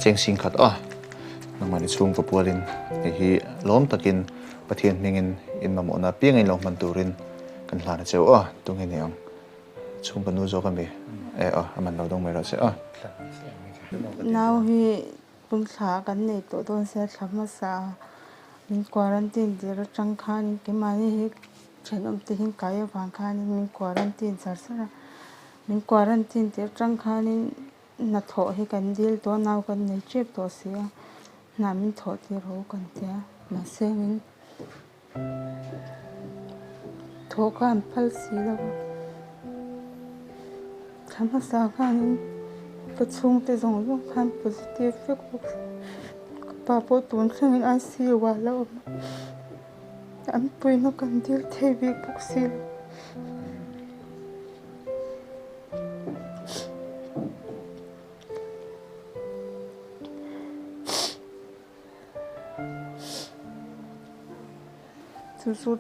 Cheng sing khat aw. Nangmahni chhungkaw pualin hei hi lawm takin Pathian hmingin in mamawhna apiang in lo hman turin kan hlan a cheu aw. Tunge ni ang? Chhungkaw nu zawk a mi? E aw, a man lo dawng mai rawh se aw. Nau hi tum thla kan nei tawh dawn sia thla hmasa min quarantine tir atang khanin keimahni hi thenawm te hi kai avang khanin min quarantine char char a, min quarantine tir atang khanin Hnathawh hi kan dil tawh a, nau kan nei tep tawh si a, hna min thawh tir ho kan tia, mahse min thawh kha an phal si lo a, thla hmasa khanin ka chhungte zawng zawng khan positive vek bawk si, ka pa pawh tun thlengin ICU ah a la awm a, an puihna kan dil thei bik bawk si lo. Chu chu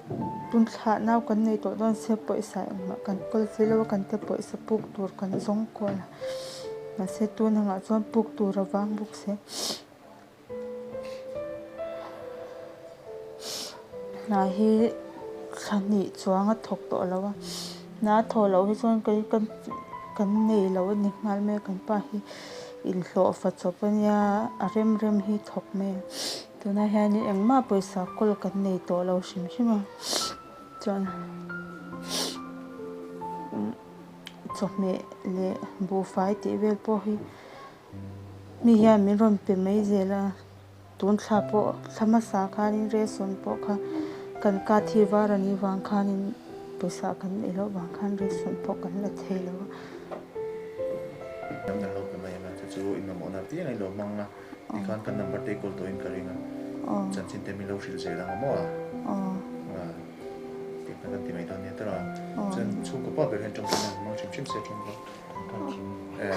tun thlah nau kan nei tawh dawn sia pawisa engmah kan kawl si lo a kan te pawisa puk tur kan zawng kual a mahse tun angah chuan puk tur a vang bawk si. Hna hi thla hnih chuang a thawk tawh lo a, hna a thawh loh hi chuan kei kan kan nei lo a ni nghal mai a, kan pa hi inhlawh fa chawp a nia a rem rem hi thawk mai a, tunah hianin engmah pawisa kawl kan nei tawh lo hrim hrim a, chuan chawhmeh leh buhfai tih vel pawh hi. Mi hian min rawn pe mai zel a, tun thla pawh thla hmasa khanin ration pawh kha kan ka thi var a nih vang khanin pawisa kan neih loh vang khan ration pawh kan la thei lo a. Kan lo pe mai ang a, chu chu in mamawhna piang a in lo hmang a, tikhan kan number te i call tawhin ka ring a, chanchin te min lo hrilh zel ang a maw a? Tih kha kan ti mai dawn nia tawrh a, chuan chhungkaw pa ber hian tawngtaina an hmang hrim hrim se tawngka.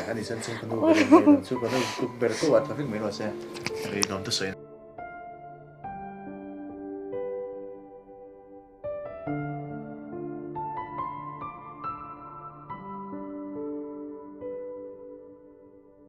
Ani chuan chung ka nu ber in chu ka nu ber ko ah tha vek mai rawh se. Rei lawm te sawi.